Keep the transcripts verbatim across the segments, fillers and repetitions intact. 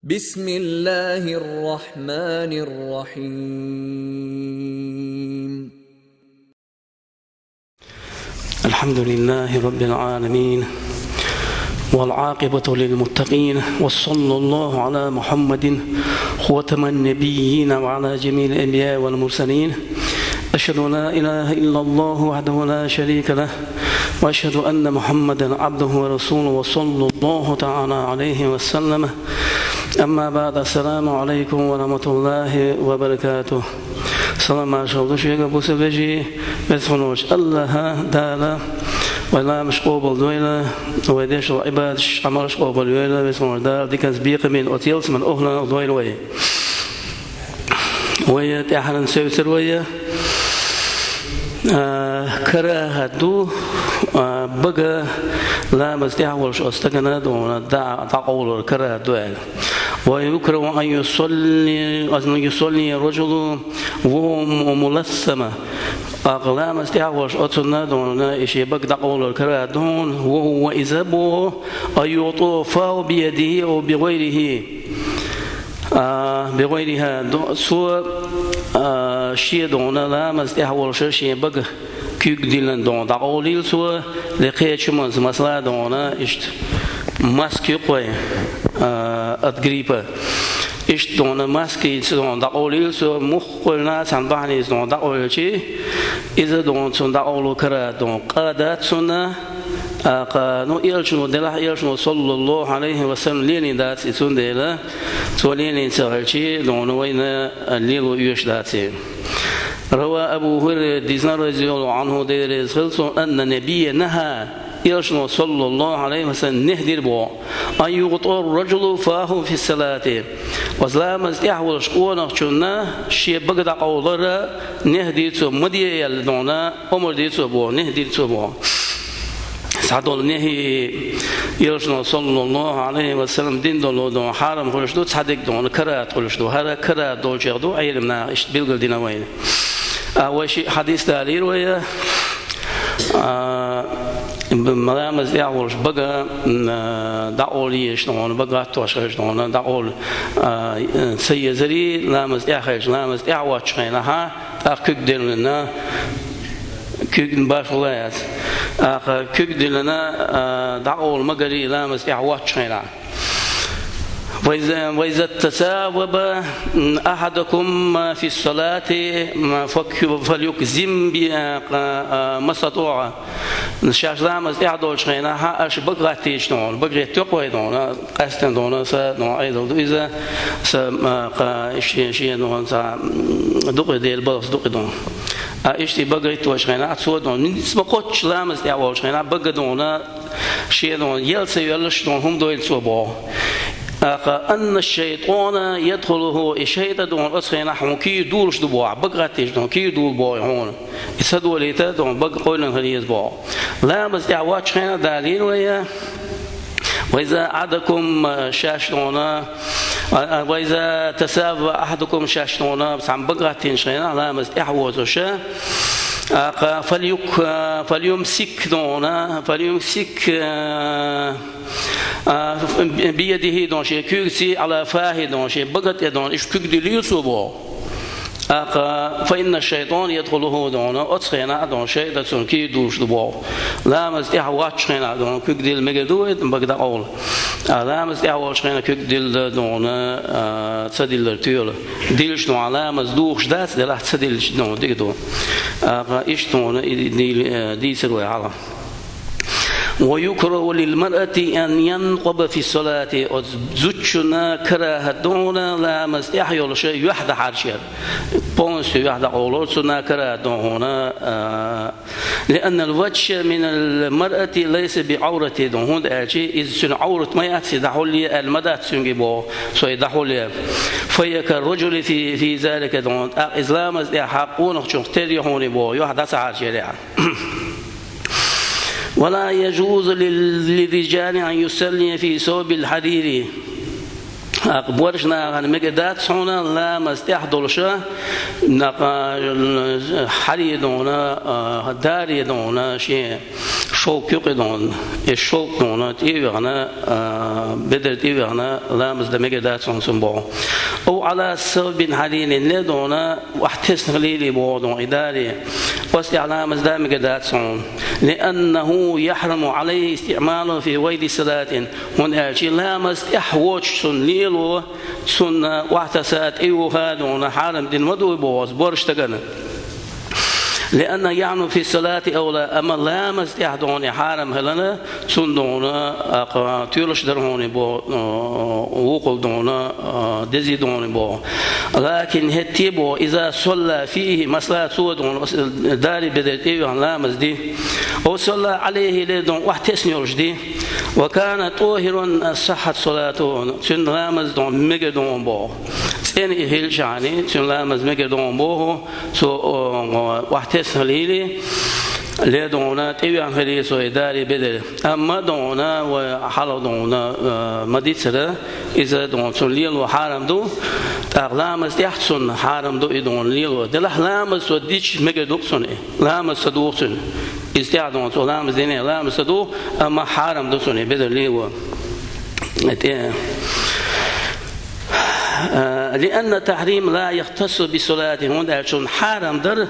بسم الله الرحمن الرحيم. الحمد لله رب العالمين، والعاقبة للمتقين، وصلى الله على محمد خاتم النبيين وعلى جميع الأنبياء والمرسلين. أشهد أن لا إله إلا الله وحده لا شريك له، وأشهد أن محمدا عبده ورسوله، وصلى الله تعالى عليه وسلم. أما بعد، السلام عليكم ورحمة الله وبركاته. Салам-маршалла ду шуьга, бусалба вежарий, веза хиннача АллахӀа Дала вай ламазаш къобалдойла, вай деш дола Ӏибадаташ, Ӏамалаш къобалйойла, веза хиннача Дала диканца, бекхамца оцу ялсаманин охӀланах дойла вай. Вай тӀаьххьара севцар вай, а, карахӀат ду, а, бага ламаза тӀехь волуш оцу стагана дона дӀа-, дӀакъовлар карахӀат ду аьлла. ويكره أن يصلي، أن يصلي الرجل وهو ملثم. ТӀаккха ламаза тӀехь волуш оцунна дона и шен бага дӀакъовлар карахӀат ду хьуна, وهو, иза боху, أن يوطئ فاه بيده أو بغيره. А, بغيرها, до-, цо, а, шен дона ламаза тӀехь волуш шен бага куьг диллина дона дӀакъовлийла цо, или кхечу хӀуманца, масала дона, иштта маска юккъе, а, от гриппа. Иштта дона маскица дона дӀакъовлийла цо, муххална цхьана бахьаница дона дӀакъовличи, иза дона цунна дӀакъовло карахӀат дона къа дац цунна, а, кха, ну, элчано, делахь элчано, саллаллаху Ӏалайхи ва саллам, лелийна дац и, цундела цо лелийна ца хилчи, дона вайна лело оьшуш дац и. روى أبو هريرة, дийцина, رضي الله عنه, Дела реза хила цунна, أن النبي نهى, элчано, саллаллаху Ӏалайхи ва саллам, нехь дира боху, أن يوطئ الرجل فاه في الصلاة. Оцу ламаза тӀехь волуш къонахчунна шен бага дӀакъовлара нехь дира цо, ма де аьлла дона, омра дира цо боху, нехь дира цо боху. Цхьадолу нехьи, элчано, саллаллаху Ӏалайхи ва саллам, дина долу дона хьарам хуьлуш ду, цхьадерг дона карахӀат хуьлуш ду. ХӀара карахӀат долчех ду, Ӏелам наха иштта билгалдина вайна. А, вай шиъ хьадис далийра вай, а, б-, ламаза тӀехь волуш бага, м, а, дӀакъовла езаш дона, бага гӀаттош хезаш дона, дӀакъовла, а, ца езарий, ламаза тӀехь хезаш, ламаза тӀехь воцчу хенахьа, тӀаккха куьг диллина, куьг башхалла яц. ТӀаккха куьг диллина, а, дӀакъовла магарий ламаза тӀехь воцчу хенахь. وإذا، وإذا تصاوب أحدكم في الصلاة فك-، فليكزم ب-، а, а, ما استطاع. Шаьш ламаза тӀехь долчу хенахь аша бага гӀаттийча дона, бага гӀеттоьху вай дона, къаьсттина дона, сан дона Ӏедал ду иза, сан, а, кха, шен, шен дона, сан, м, дукъе дела балхас дукъе дона. А иштта и бага гӀитточу хенахь, цо дона, ницкъ ма кхоччуш ламаза тӀехь волчу хенахь, бага дона, шен дона, ял ца йоьллуш дона, хӀума дойла цо боху. ТӀаккха, أن الشيطان يدخله, и шайтӀа дона оцу хенахь хьуна кийра дулуш ду боху, бага гӀаттийча дона, кийра дула боху хьуна. И ца долийта дона, бага къовлина хила еза боху. Ламаза тӀехь воцчу хенахь далийра вай, وإذا أحدكم, шаьш дона, а, а, وإذا تصاوب أحدكم, шаьш дона, цхьамма бага гӀаттийначу хенахь, ламаза тӀехь воцуш, а, кха, فليك-, а, فليمسك дона, فليمسك, а, а, بيده дона, шен куьйгаца على فاه дона, шен бага тӀе дона, иштта куьг диллийла цо боху. ТӀаккха, فإن الشيطان يدخله дона, оцу хенахь дона, шайтӀа цунна кийра дулуш ду боху. Ламаза тӀехь воцчу хенахь дона, куьг дилла мегар ду вай, бага дӀакъовла. А ламаза тӀехь волчу хенахь куьг дилла дона, а, ца диллар тоьла. Диллича дона, ламаз духуш дац, делахь ца диллича дона, дика ду. ТӀаккха иштта дона, и ди-, а, дийцар вай хьалха. ويكره للمرأة أن ينقب في الصلاة. Оцу зудчунна карахӀат дона ламаза тӀехь йолуш юьхь дахьарчера. Полностью юьхь дӀакъовлар цунна карахӀат дона хьуна, а, لأن الوجه من المرأة ليس بعورة дона, хӀунда аьлча иза цуьнан Ӏоврат ма яц, и дӀахьулъе аьлла ма дац цуьнга и боху, цо и дӀахьулъе. فهي كالرجل في، في ذلك дона, тӀаккха иза ламаза тӀехь къонахчух тера ю хьуна и боху, юьхь дӀа ца хьарчарехь. ولا يجوز لل-، للرجال أن يصلي في ثوب الحرير. ТӀаккха боьрша нахана мегар дац хьуна ламаз тӀехь долуш, накъа, хьарир дона, а, даре дона, шен шовк юкъе дона, из шовк дона тӀе а вахана, а, бедар тӀе а вахана, ламаз дан мегар дац хьона цунна боху. أو على ثوب حرير, е дона охьатесна хилийла боху дона и даре, оцу тӀехь ламаз дан мегар дац хьона. لأنه يحرم عليه استعماله في غير صلاة, хӀунда аьлча ламаз тӀехь воцуш цунна лело, цунна охьатаса, тӀеюха дона хьарам дина ма ду боху оцу борша стагана. لأن يعمله في الصلاة أولى, амма ламаз тӀехь дона хьарам хиларна, цунна дона, а, кха, тоьлуш дара хьона боху, а, вукхул дона, а, дезий дона боху. لكن хӀетте боху, إذا صلى فيه, масала, цо дона оцу даре, бедар тӀе а вахана ламаз ди, أو صلى عليه, е дона охьатесна йолуш ди, وكان طاهرا صحت صلاته, цуьнан ламаз дона мегар дона боху. ЦӀена и хилчахьана, цуьнан ламаз мегар дона боху, цо, о, охьатесна хилийла, е дона тӀе а вахана хилийла цо и даре, бедар. Амма дона вай хьалха дона, а, ма дицара, иза дона цунна лело хьарам ду, тӀаккха ламаз тӀехь цунна хьарам ду и дона лело. Делахь ламаз цо дича мегар ду-кх цунна и. Ламаз ца духу цуьнан. Иза тӀехь дона цо ламаз дина, ламаз ца духу, амма хьарам ду цунна и бедар лело. ТӀе. А, لأن التحريم لا يختص بالصلاة, хӀунда аьлча цунна хьарам дар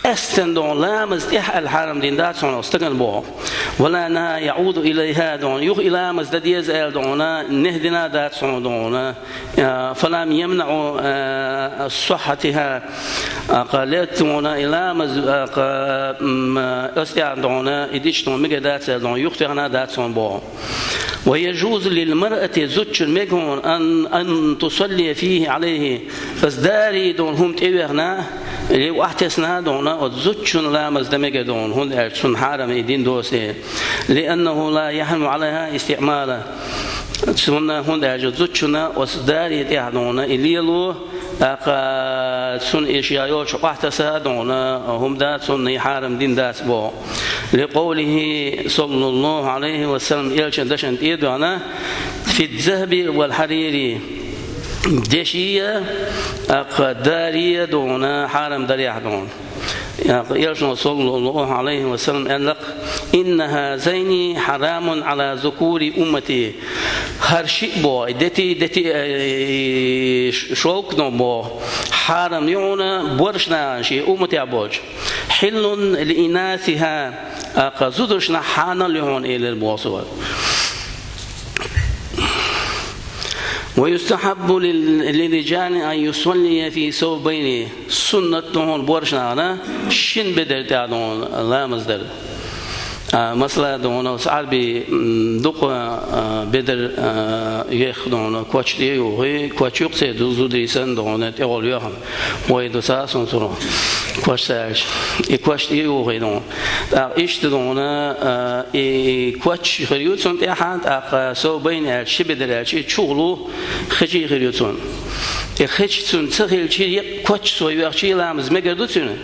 къаьсттина дона ламаз тӀехь аьлла хьарам дина дац хьона оцу стагана боху. ولا نهى يعود إليها, дона юха и ламаз дан деза аьлла дона нехь дина дац хьона дона. А, فلم يمنع, а, صحتها, а, кха, летта дона и ламаз, а, кха, м, оцу тӀехь дона и дича дона мегар дац аьлла дона юхатехна дац хьона боху. ويجوز للمرأة, зудчунна мега хьона, أن, أن تصلي فيه عليه, оцу даре дона хӀума тӀе а вахана, е охьатесна дона оцу зудчунна ламаз дан мегар дона, хӀунда аьлча цунна хьарам и дина доций. لأنه لا يحرم عليها استعماله, цунна, хӀунда аьлча зудчунна оцу даре тӀехь дона и лело, тӀаккха цунна и ша йолчу охьатаса дона хӀума дан цунна и хьарам дина дац боху. لقوله صلى الله عليه وسلم, элчан дашна тӀе а доьгӀна, في الذهب والحرير, деши а, тӀаккха дари а дона хьарам дарехь дона. ТӀаккха элчано, صلى الله عليه وسلم, аьлла-кх: إن هذين حرام على ذكور أمتي. ХӀара шиъ боху, дети, дети, э, ш-, шовк дона боху, хьарам ю хьуна борша нахана шен умматехь болчу. حل لإناثها, тӀаккха зударшна хьанал ю хьуна, элира боху цо. ويستحب لل-، للرجال أن يصلي في ثوبين. Суннат ду хьуна борша нахана шина бедар тӀехь дона ламаз дар. А, масала, дона оцу Ӏарбий, м, дукха, а, бедар, а, ех дона, коч тӀе а юхий, коч ю-кх церан зударий санна дона тӀехула йоьхна. Вай ду ца а сунцуро. Коч ца аьлча. И коч тӀе а юхий дона. ТӀаккха иштта дона, а, и коч хир ю цунна тӀехь, тӀаккха ثوبين аьлча, ши бедар аьлча, и чухула хечий хир ю цунна. И хечи цунна ца хилча, еккъа коч цо йоьхча, ламаз мегар ду цуьнан.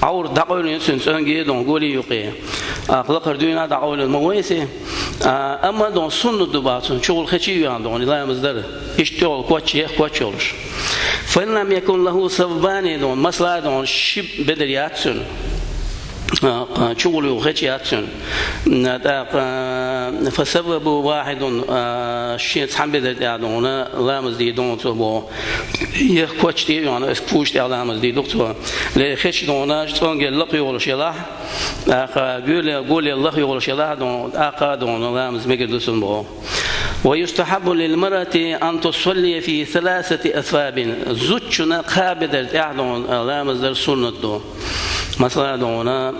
Ӏоврат дӀакъевлина ю цуьнан цӀонгий дона, голий юккъе. ТӀаккха лакхара дуьйна а дӀакъевлина ма вайси. А, амма дона суннат ду боху цунна, чухула хечий а йоьхна дона, и ламаз дар. Иштта тӀехула коч, ех коч йолуш. فإن لم يكن له ثوبان дона, масала дона, ши бедар яц цуьнан. А, чухула юха хечи яц цуьнан. ТӀаккха, فثوب واحد, а, шен цхьана бедар тӀехь дона ламаз дийр ду цо боху. Ех коч тӀе а йоьхна, оцу куьйга тӀехь ламаз дийр ду-кх цо. Ле хечи дона, цӀонгел лакха йолуш елахь, тӀаккха гуьйле-, гулел лаха йолуш елахь дона, тӀаккха дона ламаз мегар ду цунна боху. ويستحب للمرأة أن تصلي في ثلاثة أثواب. Зудчунна кхаа бедар тӀехь дона ламаз дар суннат ду. Масала, дона,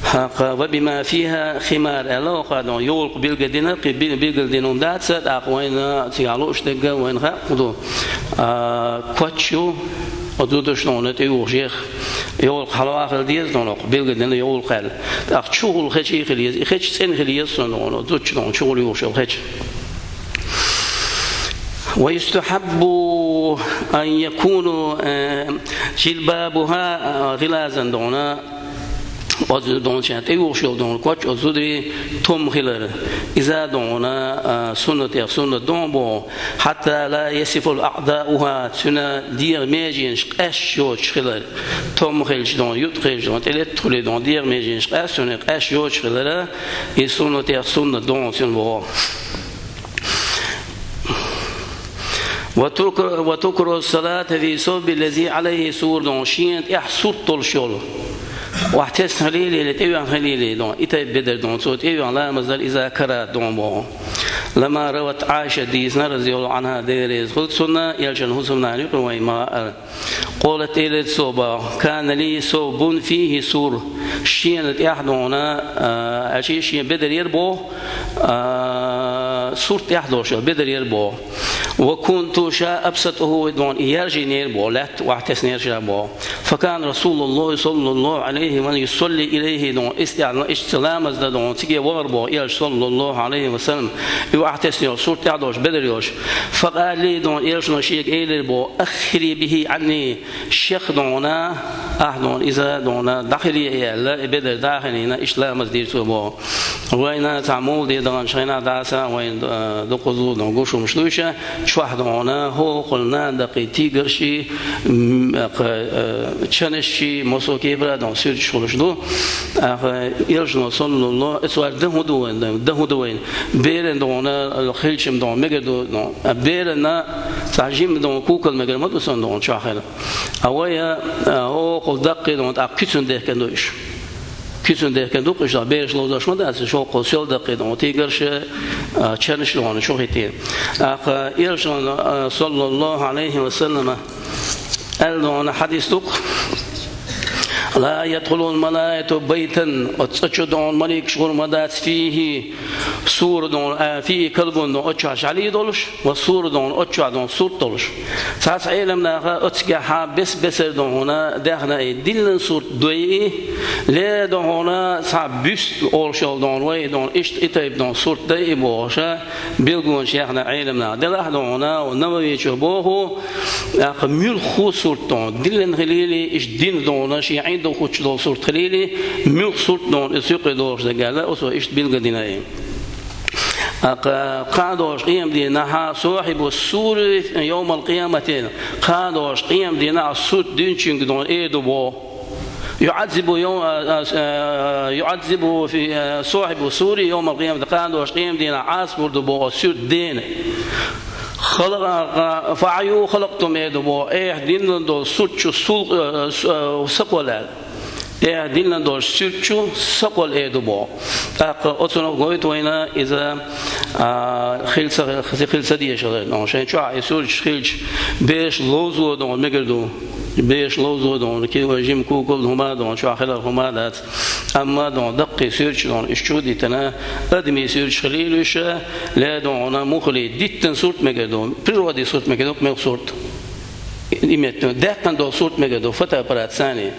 хӀокху وبما فيها خمار аьлла, хӀокху дона йовлакх билгалдина, кхин би-, билгалдина хӀума дац, тӀаккха вайна цигахь лууш дерг вайна хаьа хӀун ду. А, коч ю, оцу зударшна дона тӀеюхуш ех, йовлакх хьалавахийла деза дона, хӀокху билгалдина йовлакх аьлла. ТӀаккха чухула хечий хила еза, и хечи цӀена хила еза цунна дона, зудчу дона чухула юхуш йолу хечи. ويستحب أن يكون, э, جلبابها, э, غليظا дона, Оцу дона шен тӀеюхуш йолу дона коч оцу зударий том хилар. Иза дона, а, суннатех суннат дона боху. حتى لا يصف الأعداءها, цуьнан дегӀан меженаш къаьсташ йоцуш хилар. Том хилча дона, юьтӀа хилча дона, тӀелетта хуьлий дона, дегӀан меженаш къаьсташ, цуьнан къаьсташ йоцуш хилар, и суннатех суннат дона цуьнан боху. وتكره الصلاة في ثوب الذي عليه سور, дона шена тӀехь сурт долуш йолу. Охьатесна хилийла, тӀевеана хилийла, дона и тайпа бедар дона цо тӀевеана ламаз дар, иза карахӀат дона боху. لما روت عائشة, дийцина, رضي الله عنها, Дела реза хуьлда цунна, элчанан хӀусамнана юкъа вайн ма аьлла. قالت, элира цо боху: كان لي ثوب فيه سور. Шена тӀехь дона, а, аьлча шен бедар яра боху, а, сурт тӀехь долуш йолу бедар яра боху. وكنت ش أبسطه, дона и яржийнера боху, лаьтта охьатеснера ша боху. فكان رسول الله صلى الله عليه وسلم يصلي إليه, дона, иштта, иштта ламаз дан, дона, цига вахара боху элча, صلى الله عليه وسلم, и охьатесна йолу сурт тӀехь долуш, бедар йолуш. فقال لي, дона, элчано шега элира боху: أخري به عني, шех дона, ахь дона иза дона дӀахиле аьлла, и бедар дӀахилийна, иштта ламаз дийра цо боху. Вайна цхьа мовлиде даханчу хенахь дӀаса вайна, а, дукхаза дона гуш хӀумаш ду иша, чохь дона хӀокхул нана даккхий тигарший, м, а, кху, а, чанашший, массо а кепара дона суьрташ хуьлуш ду. ТӀаккха элчано, صلى الله, и цара дан хӀун ду вайна, дан хӀун ду вайна. Беран дона хилчам дона мегар ду, дона. А беранна цхьа жима дона кукал мегар ма ду сан дона чохь хила. А вай, а, хӀокхул даккхий дона тӀаккха куьцана дехкина ду иша. Куьцана дехкина ду-кх иша, бераш ловзош ма дац, иша хӀокхул сел даккхий дона тигарша, а, чанаш дона чу хӀиттийна. ТӀаккха элчано, а, صلى الله عليه وسلم, аьлла дона хьадис ду-кх: لا يدخل الملائكة بيتا, оцу цӀа чу дона маликаш гӀур ма дац, فيه سور, дона, а, فيه كلب, дона, оцу чохь жӀаьлий долуш, وسور, дона, оцу чохь дона сурт долуш. Цхьацца Ӏеламнаха оццигахь бес-бесара дона даьхна и диллина сурт дой и, ле дона цхьа буьст олуш йолу дона вай дона иштта и тайпа дона сурт дай и бохуша, билгалонаш яьхна Ӏеламнаха. Делахь дона Нававичо боху, тӀаккха муьлхха сурт дона, диллина хилийла, иштта дина дона, шен ӀиндагӀа хӀуттуш долу сурт хилийла, муьлхха сурт дона иза юкъе долуш дерг аьлла, оцо иштта билгалдина и. ТӀаккха кхана долуш къематдийнахь صاحب السور يوم القيامة, кхана долуш къематдийнахь сурт динчуьнга дона эр ду боху. يعذب يوم، а, а, а, يعذب في، а, صاحب السور يوم القيامة, кхана долуш къематдийнахь Ӏазап лур ду боху сурт дена. خلق، а, فأحيوا خلقتم эр ду боху, айхьа диллина долу сурт чу сул-, а, с-, а, сакъол аьлла. Айхьа диллина долуш сурт чу сакъол эр ду боху. ТӀаккха оцунах гойту вайна иза, а, хила ца, хила ца дезаш хилар. Но шайн чохь и сурташ хилча, бераш ловзо дона мегар ду. Бераш ловзо дона, кхин вай жима кукал хӀума дона, чохь хилар хӀума дац. Амма дона даккхий сурташ дона, иштта чу диттина, адамийн сурташ хилийла уьш, ле дона муххале диттина сурт мегар ду, природный сурт мегар ду, муьлхха сурт. И метта даьккхина долу сурт мегар ду, фотоаппарат санна.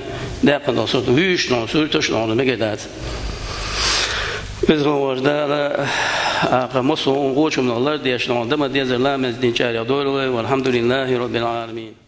Даьккхина долу сурт, вуьйш долу сурташ долу мегар дац. Иза вожа Дала, а, массо а гӀочунах лардеш долу, дан ма дезара ламаз динчарех дойла вай, والحمد لله رب العالمين.